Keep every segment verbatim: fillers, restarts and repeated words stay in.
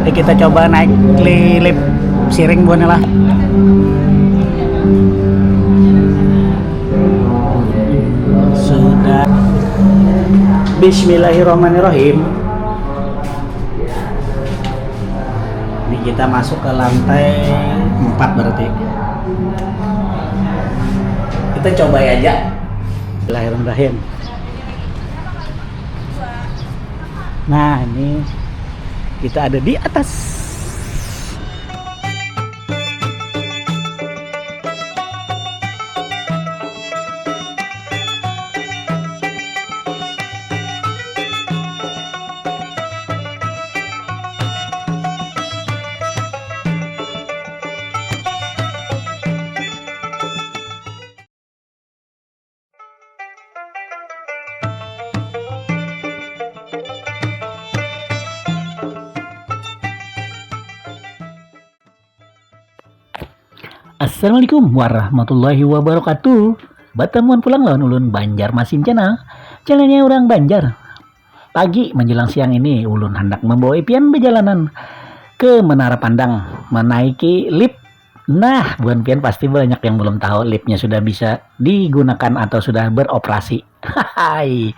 Kita coba naik li-, lift siring buhannya lah. Sudah. Bismillahirrahmanirrahim. Ini kita masuk ke lantai empat berarti. Kita coba aja. Bismillahirrahmanirrahim. Nah, ini kita ada di atas. Assalamualaikum warahmatullahi wabarakatuh. Batamuan pulang lawan ulun Banjarmasin Channel. Channelnya orang Banjar. Pagi menjelang siang ini ulun hendak membawa pian berjalanan ke Menara Pandang menaiki lift. Nah, buhan pian pasti banyak yang belum tahu liftnya sudah bisa digunakan atau sudah beroperasi. Hai.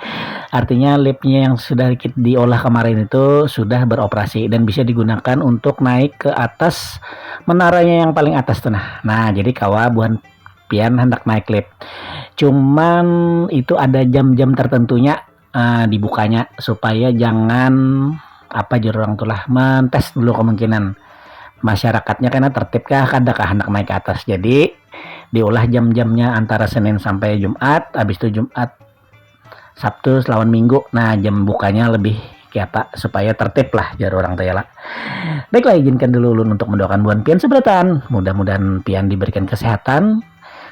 Artinya liftnya yang sudah kit-, diolah kemarin itu sudah beroperasi dan bisa digunakan untuk naik ke atas menaranya yang paling atas tuh nah. Nah, jadi kawa buhan pian hendak naik lift. Cuman itu ada jam-jam tertentunya, eh, dibukanya supaya jangan apa jar orang tuh lah mentes dulu kemungkinan masyarakatnya kena tertib kah kada kah hendak naik ke atas. Jadi diolah jam-jamnya antara Senin sampai Jumat, habis itu Jumat, Sabtu, selawan Minggu. Nah, jam bukanya lebih kayak apa supaya tertib lah jar orang tuh ya lah. Baiklah, izinkan dulu ulun untuk mendoakan buhan pian seberataan. Mudah-mudahan pian diberikan kesehatan,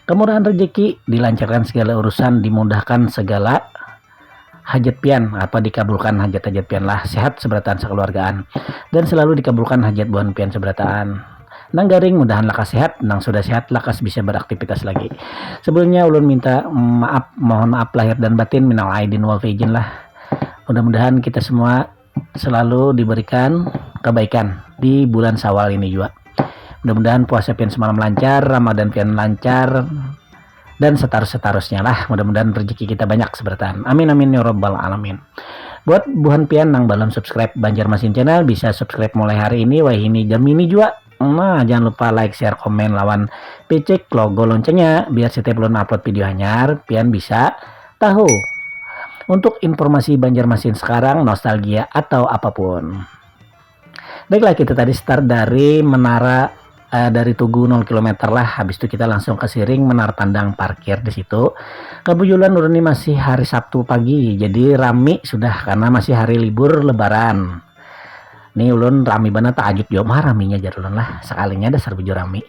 kemurahan rezeki, dilancarkan segala urusan, dimudahkan segala hajat pian, apa dikabulkan hajat-hajat pian lah, sehat seberataan sekeluargaan, dan selalu dikabulkan hajat buhan pian seberataan. Nang garing mudahan lakas sehat, nang sudah sehat lakas bisa beraktivitas lagi. Sebelumnya ulun minta maaf, mohon maaf lahir dan batin, minal aidin wal faizin lah. Mudah-mudahan kita semua selalu diberikan kebaikan di bulan Syawal ini juga. Mudah-mudahan puasa pian semalam lancar, Ramadan pian lancar, dan seterus-seterusnya lah. Mudah-mudahan rezeki kita banyak seberataan. Amin, amin, ya rabbal alamin. Buat buhan pian nang belum subscribe Banjarmasin Channel, bisa subscribe mulai hari ini, wahini jam ini juga. Nah, jangan lupa like, share, komen, lawan picik logo loncengnya, biar setiap ulun upload video hanyar, pian bisa tahu. Untuk informasi Banjarmasin sekarang, nostalgia atau apapun. Baiklah, kita tadi start dari menara, eh, dari Tugu nol kilometer lah. Habis itu kita langsung ke Siring, Menara Pandang, parkir di situ. Kebetulan ulun ini masih hari Sabtu pagi, jadi rami sudah karena masih hari libur Lebaran. Ini ulun rami banar, taajut jua mah raminya jar ulun lah. Sekalinya dasar bujur rami.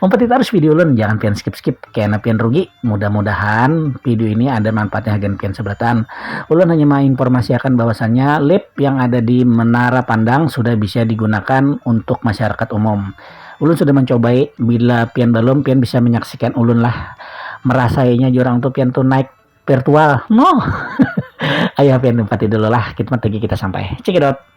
Umpati tarus video ulun, jangan pian skip-skip, kena pian rugi. Mudah-mudahan video ini ada manfaatnya hagan pian seberataan. Ulun hanya menginformasiakan bahwasannya lift yang ada di Menara Pandang sudah bisa digunakan untuk masyarakat umum. Ulun sudah mencobai, bila pian belum, pian bisa menyaksikan ulun lah. Merasainya jurang tu pian tu naik virtual. Noh. Ayo pian umpati dulu lah, kita lagi kita sampai. Cekidot.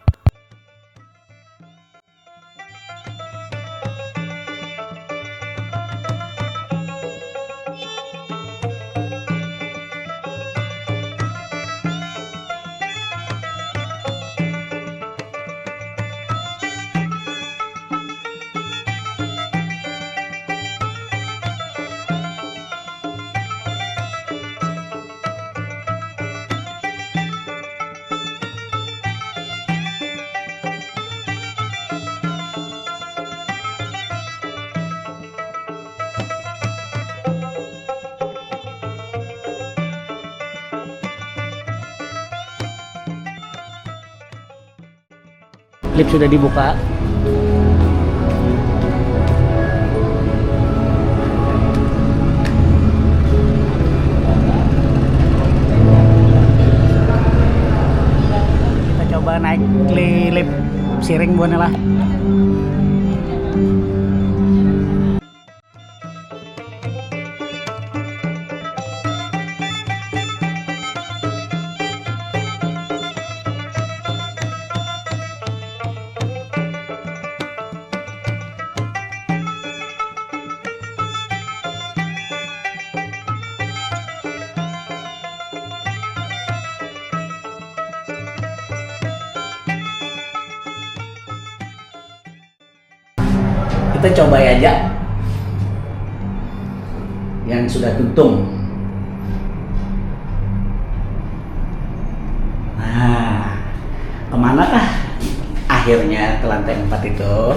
Lift sudah dibuka. Kita coba naik li-, lift siring buhannya lah. Kita coba aja yang sudah tuntung. Nah, kemanakah akhirnya ke lantai empat itu?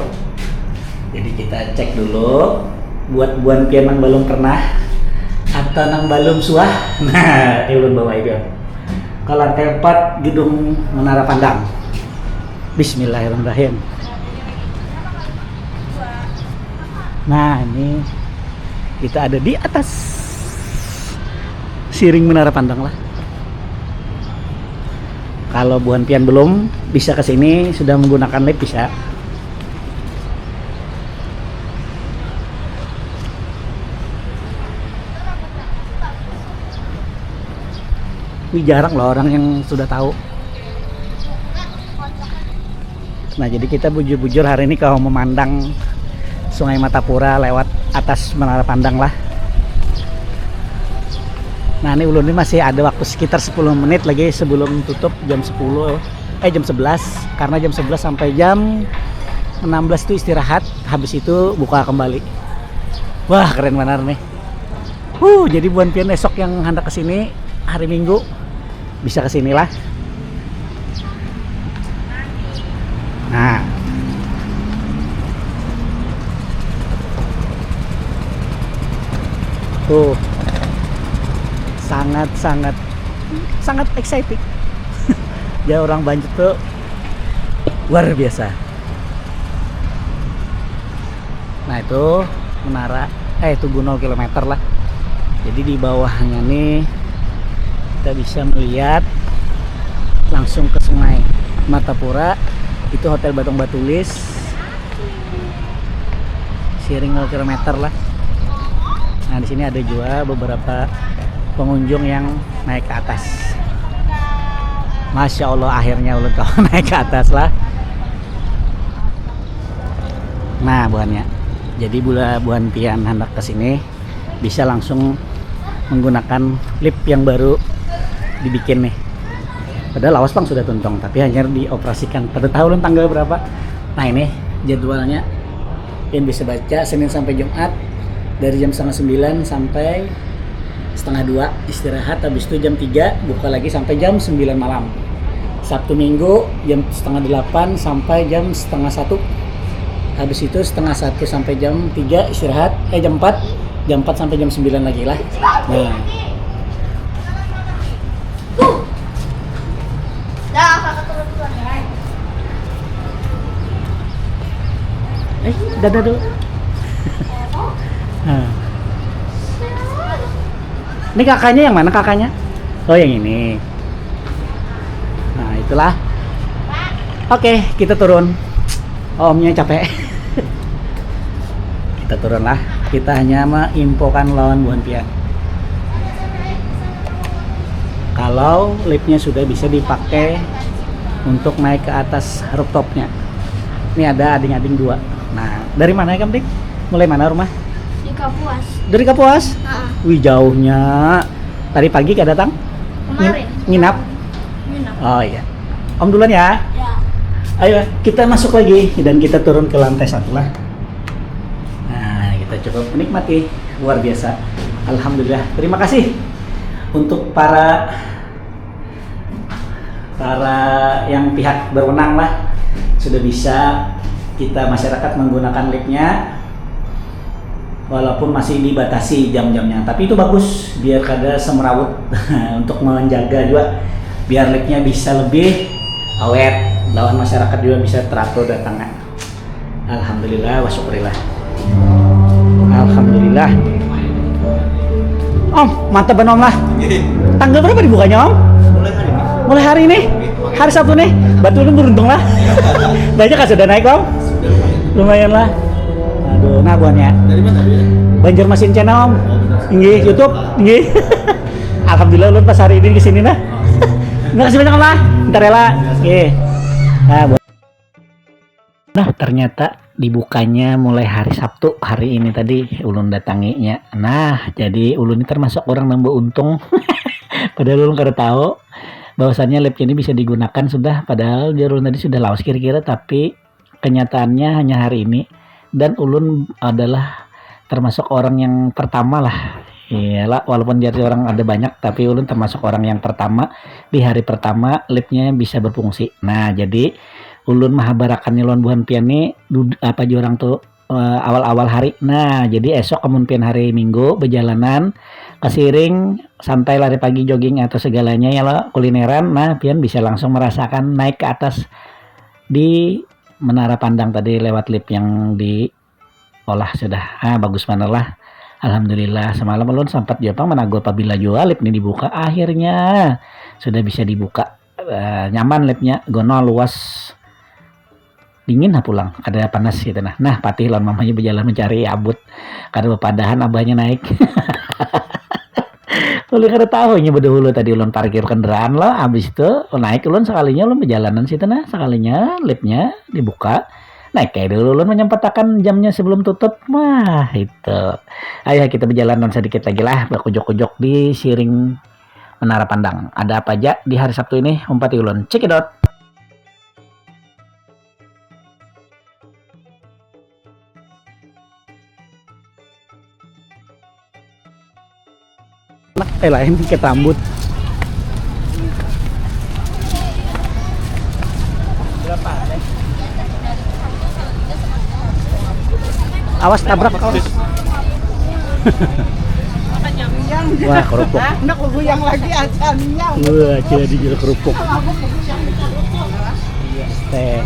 Jadi kita cek dulu buat buan pian yang belum pernah atau yang belum suah. Nah, ini ulun bawa itu ke lantai empat gedung Menara Pandang. Bismillahirrahmanirrahim. Nah, ini kita ada di atas siring Menara Pandang lah. Kalau buhan pian belum bisa ke sini, sudah menggunakan lift bisa. Ini jarang loh orang yang sudah tahu. Nah, jadi kita bujur-bujur hari ini kalau memandang Sungai Matapura lewat atas Menara Pandang lah. Nah, ini ulun ini masih ada waktu sekitar sepuluh menit lagi sebelum tutup jam sepuluh, eh, jam sebelas. Karena jam sebelas sampai jam enam belas itu istirahat, habis itu buka kembali. Wah, keren benar nih. Huh, jadi buan pian esok yang hendak ke sini hari Minggu bisa ke sini lah. Nah. Tuh. Sangat, sangat, sangat exciting. Ya, orang Banjar tuh luar biasa. Nah, itu menara, eh, itu gunung kilometer lah. Jadi di bawahnya nih kita bisa melihat langsung ke Sungai Matapura. Itu Hotel Batang Batulis. Siring nol kilometer lah. Nah, di sini ada juga beberapa pengunjung yang naik ke atas. Masya Allah, akhirnya ulun kawan naik ke atas lah. Nah, buhannya. Jadi bila buhan pian hendak ke sini, bisa langsung menggunakan lift yang baru dibikin nih. Padahal lawas pang sudah tuntung, tapi hanya dioperasikan. Pada tahu ulun tanggal berapa? Nah, ini jadwalnya. Pian bisa baca Senin sampai Jumat dari jam setengah sembilan sampai setengah dua istirahat, habis itu jam tiga buka lagi sampai jam sembilan malam. Sabtu Minggu jam setengah delapan sampai jam setengah satu. Habis itu setengah satu sampai jam tiga istirahat, eh, jam empat, jam empat sampai jam sembilan lagi lah. Nah. Dah, kakak turun duluan, guys. Eh, dadah dulu. Nah. Ini kakaknya yang mana kakaknya? Oh, yang ini. Nah, itulah. Oke, kita turun. Omnya capek. Kita turun lah. Kita hanya menginfokan lawan buhan pian. Kalau liftnya sudah bisa dipakai untuk naik ke atas rooftopnya. Ini ada ading-ading dua. Nah, dari mana ya, Kam Dik? Mulai mana rumah? Di Kapuas. Dari Kapuas? Heeh. Wih, jauhnya. Tadi pagi kada datang? Kemarin. Ngin-, nginap? Nginap. Oh iya. Om duluan ya. Ya. Ayo, kita masuk lagi dan kita turun ke lantai satu lah. Nah, kita coba menikmati. Luar biasa. Alhamdulillah. Terima kasih untuk para para yang pihak berwenang lah, sudah bisa kita masyarakat menggunakan liftnya walaupun masih dibatasi jam-jamnya, tapi itu bagus biar kada semerawut untuk menjaga juga biar liftnya bisa lebih awet lawan masyarakat juga bisa teratur datangnya. Alhamdulillah wa syukurillah. Alhamdulillah. Om, mantap banar, Om lah. Nggih. Tanggal berapa dibukanya, Om? Mulai hari ini. Mulai hari ini. Hari Sabtu nih. Betul, beruntung lah. Banyak kan sudah naik, Om? Sudah lumayan. Lumayan lah. Aduh, nah buhannya. Dari mana dia? Banjarmasin Channel, Om. Oh, benar. Nggih, YouTube. Nggih. Alhamdulillah ulun pas hari ini di sini nah. Terima kasih banyak, Om lah. Ntar ya lah. Nggih. Nah, buat Nah, ternyata dibukanya mulai hari Sabtu hari ini tadi ulun datanginya. Nah, jadi ulun ini termasuk orang nang beruntung. Padahal ulun kada tahu bahwasannya lift ini bisa digunakan sudah, padahal jar ulun tadi sudah lawas kira-kira, tapi kenyataannya hanya hari ini. Dan ulun adalah termasuk orang yang pertama lah. Iyalah, walaupun jadi orang ada banyak, tapi ulun termasuk orang yang pertama, di hari pertama liftnya bisa berfungsi. Nah, jadi ulun mahabarakannya lawan buhan pian ni, dud-, apa jua orang tu, eh, awal-awal hari. Nah, jadi esok amun pian hari Minggu bejalanan ke Siring, santai lari pagi, jogging atau segalanya ya lo, kulineran, nah pian bisa langsung merasakan naik ke atas di Menara Pandang tadi lewat lift yang diolah sudah. Ah, bagus banar lah. Alhamdulillah, semalam ulun sempat jua pang menagur pabila jua lift ni dibuka. Akhirnya sudah bisa dibuka. Eh, nyaman liftnya, gonol, luas, dingin lah pulang, kada panas gitu nah. Nah, Patih lawan mamanya berjalan mencari Abut, kada bepadahan abahnya naik. Ulun kada tahu inya bedahulu tadi ulun parkir kendaraan lah, habis itu naik ulun, sekalinya ulun berjalanan situ nah, sekalinya liftnya dibuka, naik kayak dulu ulun menyempatakan jamnya sebelum tutup. Wah, itu. Ayo kita berjalanan sedikit lagi lah, berkujok-kujok di Siring Menara Pandang. Ada apa aja di hari Sabtu ini? Umpati ulun. Cekidot. Anak, eh, lain, ikat rambut. Awas tabrak, awas. Wah, kerupuk. Anak guyang lagi aja nih. Wah, aja di jual kerupuk. Iya, teh.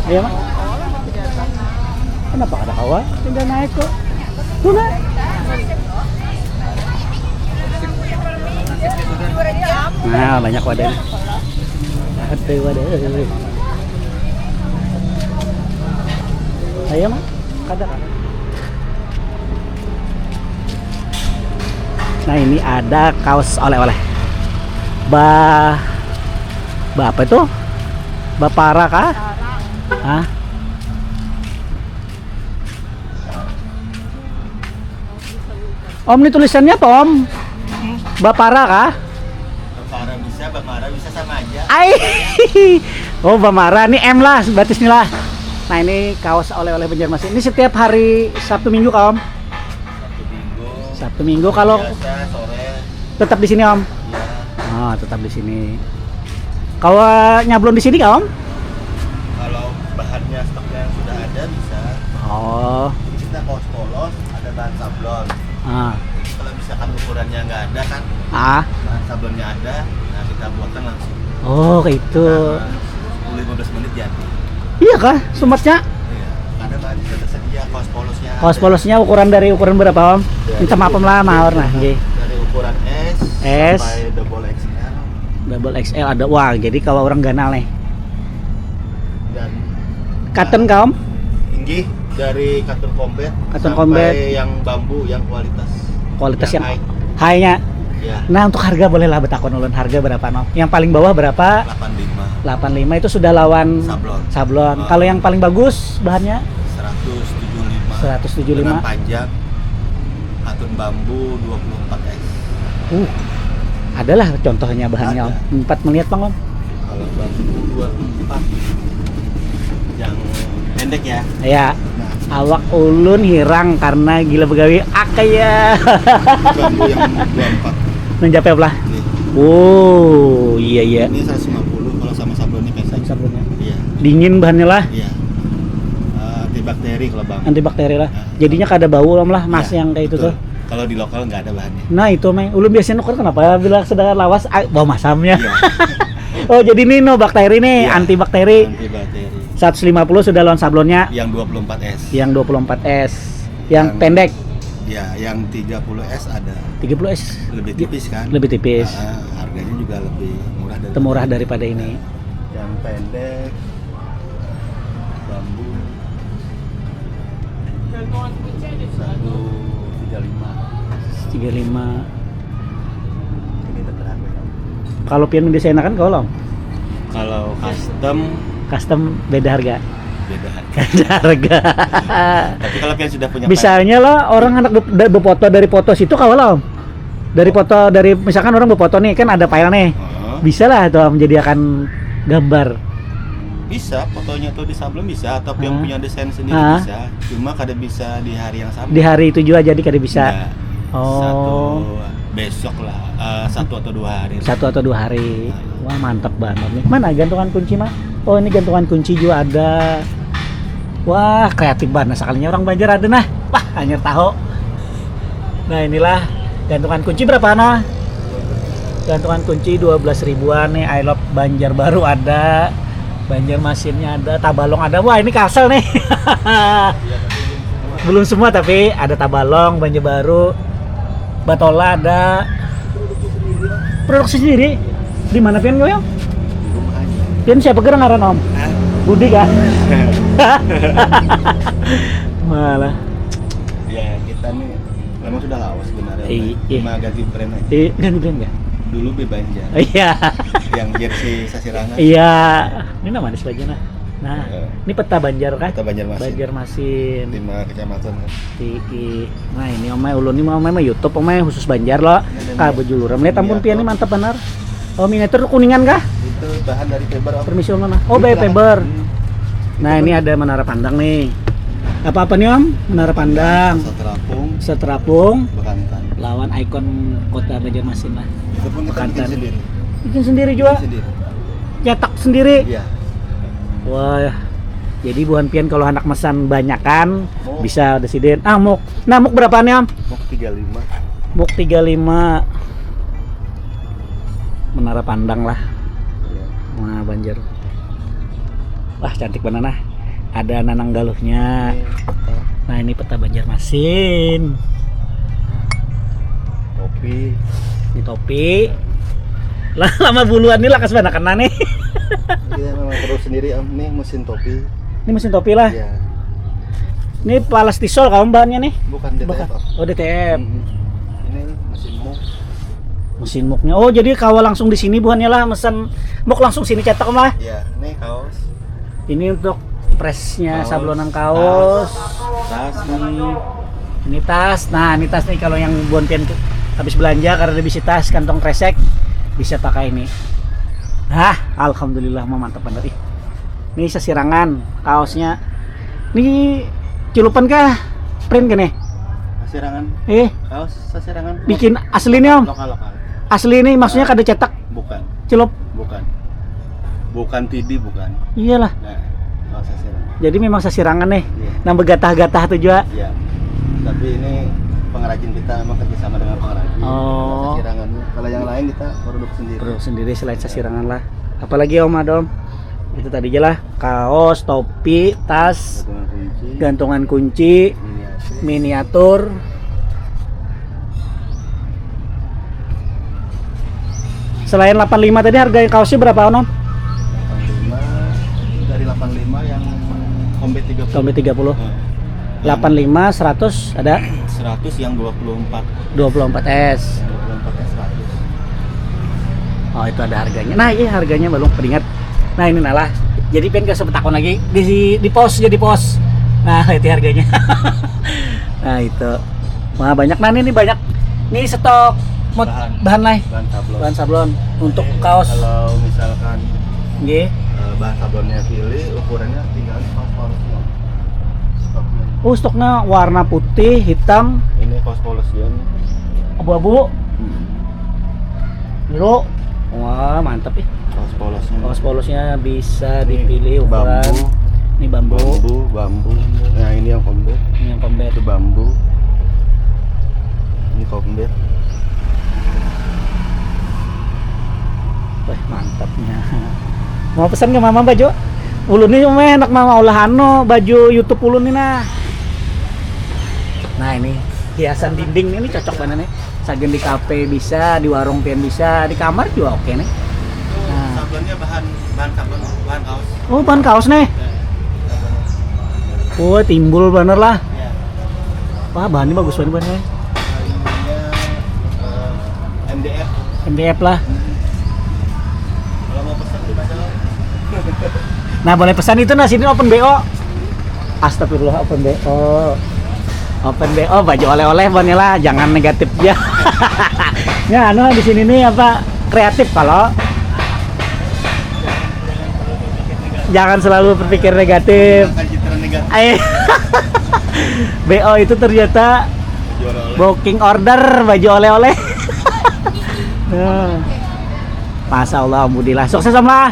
Ayo, Mak. Kenapa kada kawa? Sudah naik kok. Tuh, Mak. Nah, banyak wadahnya. Ada wadah. Ayo, Mak. Kada kan? Nah, ini ada kaos oleh-oleh. Ba, ba apa itu? Bapara kah? Hah? Om, ini tulisannya apa, Om? Bapara kah? Bapara bisa, bamara bisa, sama aja. Ai. Oh, bamara. Ini M lah, batis nih lah. Nah, ini kaos oleh-oleh Banjarmasin. Ini setiap hari Sabtu Minggu kah, Om? Sabtu Minggu. Sabtu Minggu kalau biasa sore. Tetap di sini, Om? Iya. Oh, tetap di sini. Kalau nyablon di sini kah, Om? Kalau bahannya, stoknya yang sudah ada, bisa. Oh. Jadi kita kaos polos, ada bahan sablon. Ah. Jadi kalau misalkan ukurannya nggak ada kan, ah, bahan sablonnya ada, nah kita buatkan langsung. Oh, kayak itu. Nah, sepuluh lima belas menit jadi. Iya kah, sumatnya? Iya, ada bahan sudah tersedia, kaos polosnya. Kaos polosnya ukuran dari ukuran berapa, Om? Dari, minta maaf, Om lah, mahar nah, nggih. Dari ukuran S, S sampai double X L. Double X L ada. Wah, jadi kalau orang ganal nih. Dan cotton kah, Om? Inggih, dari cotton combat. Cotton sampai combat. Yang bambu, yang kualitas. Kualitas yang, yang high. High-nya. Ya. Nah, untuk harga bolehlah betakon ulun, harga berapa, no? Yang paling bawah berapa? Delapan lima. Delapan lima itu sudah lawan sablon. Sablon. Oh. Kalau yang paling bagus bahannya? Seratus tujuh lima. Seratus tujuh lima. Lengan panjang, katun bambu dua puluh empat S. Uh, adalah contohnya bahannya, ada. Empat melihat, Bang, Om. Kalau bambu dua empat. Yang pendek ya? Ya. Nah. Awak ulun hirang karena gila begawi. Ak, ya. Bambu yang dua empat. Mencapai apa lah? Iya. Oh, iya, iya. Ini seratus lima puluh kalau sama sablonnya pendek. Sama sablonnya. Iya. Dingin bahannya lah. Iya. Eh, antibakteri kalau bambu. Antibakteri lah. Nah, jadinya kalau kada bau lah, Mas, iya, yang kayak itu betul. Tuh. Kalau di lokal nggak ada bahannya. Nah, itu, Meng. Ulun biasanya nuker kenapa bila sedang lawas, ah, bau masamnya. Iya. Oh, jadi ini no bakteri nih, iya, antibakteri. Antibakteri. Seratus lima puluh sudah lawan sablonnya. Yang dua puluh empat S. Yang dua puluh empat S. Yang, yang pendek. Ya, yang tiga puluh S ada. Tiga puluh S. Lebih tipis kan? Lebih tipis. Ah, harganya juga lebih murah dari, temurah daripada ini. Yang pendek, bambu, satu tiga lima. Tiga lima. Ini terhadap. Kalau pian mendesainakan kau, Om? Kalau custom, custom beda harga. Beda harga. Beda harga. Tapi kalau pian sudah punya, misalnya lah, orang anak be-, da-, befoto dari foto situ, kawa lah, Om? Dari foto, dari misalkan orang befoto nih, kan ada file nih. Heeh. Bisa lah itu, Om, menjadikan gambar. Bisa, fotonya tuh di sablon bisa, atau yang Hmm. punya desain sendiri Ah. bisa. Cuma kada bisa di hari yang sama. Di hari itu juga jadi kada bisa. Nggak. Oh. Satu besok lah, eh, satu atau dua hari. Satu atau dua hari. Wah, mantap banget nih. Mana gantungan kunci mah? Oh, ini gantungan kunci juga ada. Wah, kreatif banget. Nah, sekalinya orang Banjar ada nah. Wah, hanyar tahu. Nah, inilah gantungan kunci berapa nah? Gantungan kunci dua belas ribuan nih. I love Banjarbaru ada. Banjarmasinnya ada, Tabalong ada. Wah, ini Kalsel nih. Belum semua tapi ada Tabalong, Banjarbaru, Batola ada. Produksi sendiri. Di mana pian kau? Pian siapa gerang ngaran om? Budi kah? Malah. Ya, kita nih memang sudah lawas sebenarnya. Iya. Cuma ganti brand aja. Eh, ganti brand kah? Dulu B Banjar. Iya. Yang jersey sasirangan. Iya. Ini nama manis lagi nah. Nah, Iya. Ini peta Banjar kah? Peta Banjarmasin. Banjarmasin. Lima kecamatan. Ii. Nah, ini omai ulun ini omai mah YouTube omai khusus Banjar lo. Ka bajuluran lihat ampun pian ini mantap benar. Oh, miniatur Kuningan kah? Itu bahan dari Faber, Om. Permisi om nah. Oh, by Faber. Hmm. Nah, ini ada Menara Pandang nih. Apa-apa nih om? Menara Pandang, Seterapung, Seterapung, Bekantan. Lawan ikon kota Banjarmasin lah. Itu pun kita bikin Bekantan. Sendiri. Bikin sendiri juga. Bikin sendiri. Cetak sendiri. Iya. Wah. Jadi buhan pian kalau anak mesan banyakan Oh. Bisa ada sidin. Ah, muk. Nah, muk berapa nih om? Muk tiga lima. Muk tiga lima. Menara Pandang lah. Iya. Nah, Banjar. Wah, cantik benar nah. Ada nanang galuhnya. Ini peta. Nah, ini peta Banjarmasin. Topi. Ini topi. Lah, lama buluan nih lakas banget kena nih. Iya, memang perlu sendiri, Om. Ini mesin topi. Ini mesin topi lah. Iya. Ini plastisol kamu bahannya nih. Bukan D T F, Bukan. Om. Oh, D T F. Hmm. Ini mesin muk. Mesin muknya. Oh, jadi kawa langsung di sini buhannya lah, mesen muk langsung sini cetak mah. Iya, ini kaos. Ini untuk pressnya Kaos. Sablonan kaos. Tas nih. Ini tas. Nah, ini tas nih kalau yang buhan pian ke- habis belanja karena ada bisi tas kantong kresek bisa pakai ini. Hah, alhamdulillah mah mantap banget ih. Ini sasirangan kaosnya. Ini culupan kah? Print gini. Sasirangan. Eh, Kaos sasirangan. Bikin asli nih om. Lokal lokal. Asli nih maksudnya kada cetak Bukan. Celup. Bukan. Bukan T D bukan. Iyalah. Nah, kaos sasirangan. Jadi memang sasirangan nih. Iya. Nang begatah-gatah tuh juga. Iya. Tapi ini pengrajin kita memang kerjasama dengan pengrajin. Oh. Sasirangan. Kalau yang lain kita produk sendiri. Produk sendiri selain sasirangan lah. Apalagi om ada om. Itu tadi aja lah. Kaos, topi, tas, Gantungan kunci. Gantungan kunci, Miniatur. Miniatur. Selain delapan lima tadi harga kaosnya berapa om? Delapan lima, dari delapan lima yang combat tiga puluh. Combat tiga puluh. Nah, Delapan lima, seratus ada seratus yang dua puluh empat. Dua puluh empat S. Yang dua puluh empat S seratus. Oh, itu ada harganya. Nah, iya harganya belum peringat. Nah, ini nalah. Jadi pian gak sempat takon lagi di di pos jadi pos. Nah, itu harganya. Nah, itu. Wah, banyak nah ini banyak. Ini stok mod- Bahan. Bahan lah. Bahan sablon. Bahan sablon untuk Jadi, kaos. Kalau misalkan Nggih. eh, bahan sablonnya pilih, ukurannya tinggal di kaos polosnya. Stoknya. Oh, stoknya warna putih, hitam, Ini kaos polos John. abu-abu, Hmm. biru. Wah, mantap nih. Kaos polosnya. Kaos polosnya bisa Ini dipilih ukuran. bambu. Ini bambu. Bambu, bambu. Nah, ini yang combat. Ini yang combat. Itu bambu. Ini combat. Wah, mantapnya. Mau pesan ke mama baju? Ulun nih mah enak mama ulah anu baju YouTube ulun nih nah. Nah, ini hiasan dinding ini cocok banget nih. Sagan di kafe bisa, di warung pian bisa, di kamar juga oke nih. Nah. Sablonnya bahan bahan sablon, bahan kaos. Oh, bahan kaos nih. Ya, Wah, timbul bener lah. ya. Wah, bahannya bagus banget bahannya. Ininya eh, M D F. M D F lah. Kalau mau pesan kita aja. Nah, boleh pesan itu nah sini open B O. Astagfirullah, open B O. Open B O baju oleh-oleh buhannya lah, jangan negatif ya. Ya anu di sini nih apa kreatif kalau Jangan selalu berpikir negatif. Ayo. B O itu ternyata booking order baju oleh-oleh. Nah. Masya Allah, alhamdulillah. Sukses, Om, lah.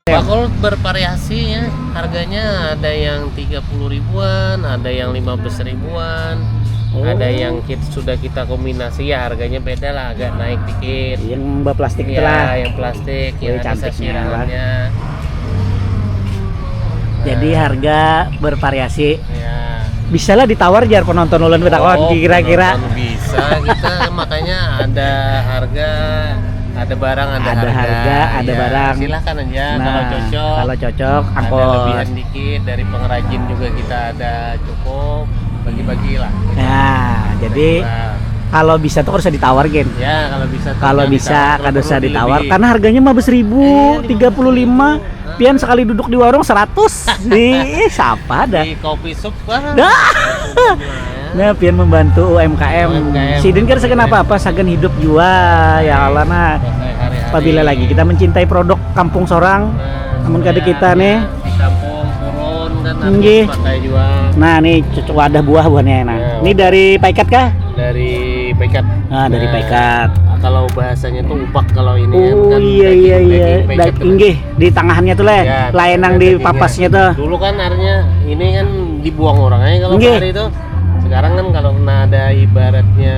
Bakul bervariasi ya, harganya ada yang tiga puluh ribuan, ada yang lima belas ribuan, Oh. ada yang kita, sudah kita kombinasi ya harganya beda lah, agak naik dikit. Yang mbak plastik itu Ya, lah. Yang plastik, yang Wih, ada cantiknya, sasirangannya. Jadi harga bervariasi. Ya. Bisa lah ditawar jar penonton ulun betakon Oh, kira-kira. Penonton bisa kita makanya ada harga, ada barang, ada, Ada harga, ada Ya, barang. Silahkan aja Nah, kalau cocok. kalau cocok Ada angkot. Lebihan dikit dari pengrajin juga kita ada cukup, bagi-bagilah. Nah, jadi Nah, kalau bisa tuh harus ditawar gin. Ya kalau bisa tuh Kalau jangan bisa ditawar, kada usah perlu ditawar dilebih. Karena harganya mah Iya, seribu, lima puluh tiga puluh lima. Pian sekali duduk di warung seratus. Ih, siapa ada? Di kopi sup wah. Dah. Nah, pian membantu U M K M. U M K M. Sidin kan sagan apa-apa, sagan hidup jua. Ya Allah nah. Pakai hari-hari. Apabila lagi kita mencintai produk kampung sorang, Nah, namun kada supaya kita nih. Di kampung turun kan Nggih. Harus pakai jua. Nah, nih cocok wadah buah buahnya nah. Ya, Ini dari Paikat kah? Dari Paikat. Nah, dari Paikat. Nah, kalau bahasanya tuh ubak kalau ini Oh kan iya daging, iya iya. daging Paikat Dag- tuh. Inggih di tangahannya tuh leh. Ya, Lain nang di dagingnya. Papasnya tuh. Dulu kan artinya ini kan dibuang orang aja kalau Nggih. Hari itu. Sekarang kan kalau kena ada ibaratnya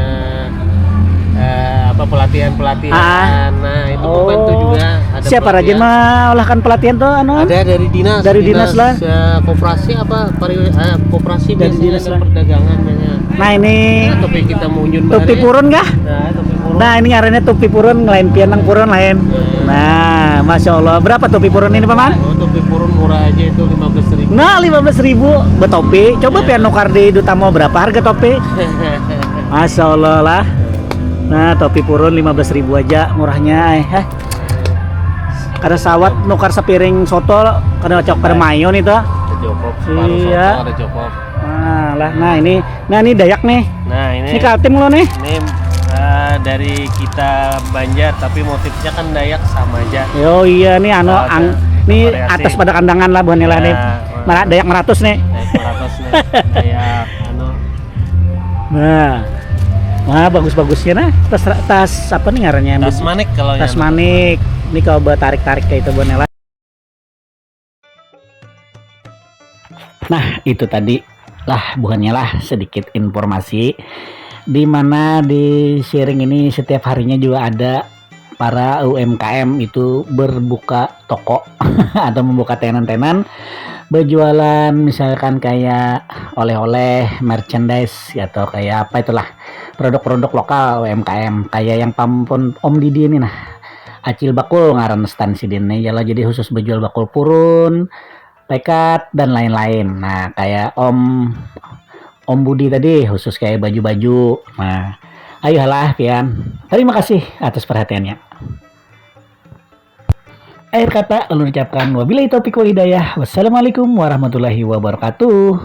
eh, apa pelatihan-pelatihan. Ah. Nah, itu Oh. membantu juga ada Siapa pelatihan. Rajin melakukan pelatihan tuh anu? Ada dari dinas, Dari dinas lah. Eh, koperasi apa pariwi- eh, koperasi Dari biasanya dinas ada lah. Perdagangan biasanya. Nah, ini Tapi kita mau unjun topi bareng. Purun kah? Nah, topi Purun. Nah, ini ngarannya topi purun, lain pian nang purun lain. Nah, masya Allah. Berapa topi purun ini, Paman? Oh, topi purun murah aja itu lima belas ribu. Nah, lima belas ribu betopi. Coba pian nukar di Duta Mall, berapa harga topi? Masya Allah lah. Nah, topi purun lima belas ribu aja murahnya, eh. Heh. Kada sawat nukar sepiring soto, kada cocok pada mayo nih tuh. Ada jokop, separuh Iya. Soto, ada jokop. Nah, lah, nah ini, nah ini Dayak nih. Nah, ini Ini Kaltim lo nih. Ini eh, dari kita Banjar, tapi motifnya kan Dayak, sama aja. Yo iya nih, anu, Ada ang, ini variasi. Atas Pada Kandangan lah, buhannya lah nih. Ya, Mara-, Dayak Meratus nih. Dayak Meratus nih. Kayak anu Nah, nah, bagus-bagusnya nah. Tas, tas apa nih ngarannya? Tas manik kalau Tas yang manik. Ini kalau buat tarik-tarik kayak itu, buhannya lah. Nah, itu tadi lah, buhannya lah, sedikit informasi di mana di Siring ini setiap harinya juga ada para U M K M itu berbuka toko atau membuka tenan-tenan, berjualan misalkan kayak oleh-oleh, merchandise atau kayak apa itulah, produk-produk lokal U M K M, kayak yang pampun Om Didi ini nah. Acil Bakul ngaran stand sidin nih, jadi khusus berjual bakul purun, tekad, dan lain-lain. Nah, kayak Om Om Budi tadi khusus kayak baju-baju. Nah, ayolah pian. Terima kasih atas perhatiannya. Akhir kata, ulun ucapkan wabillahi taufiq wal hidayah. Wassalamualaikum warahmatullahi wabarakatuh.